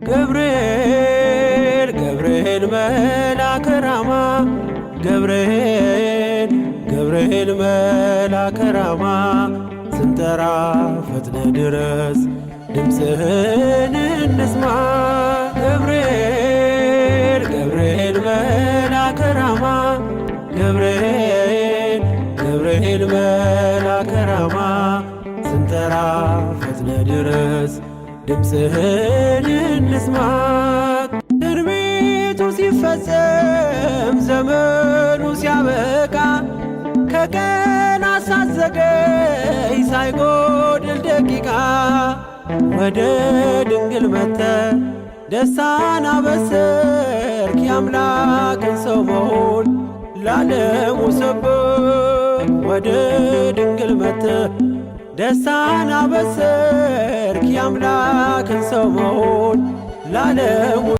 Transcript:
ገብርኤል ገብርኤል መልአከ ራማ፣ ገብርኤል ገብርኤል መልአከ ራማ፣ ስንጠራ ፈጥነ ድረስ ድምፅህን እንስማ። ገብርኤል ገብርኤል መልአከ ራማ፣ ገብርኤል ገብርኤል መልአከ ራማ፣ ስንጠራ ፈጥነ ድረስ ድምፅህን እንስማ። ትንቢቱ ሲፈጸም ዘመኑ ሲያበቃ፣ ከቀን ሳትዘገይ ሳይጎድል ደቂቃ፣ ወደ ድንግል መተ ደስታን አበሰርክ፣ የአምላክን ሰው መሆን ላለሙ ሰበክ። ወደ ድንግል መተ ደስታን አበሰርክ፣ የአምላክን ሰው መሆን ላለሙ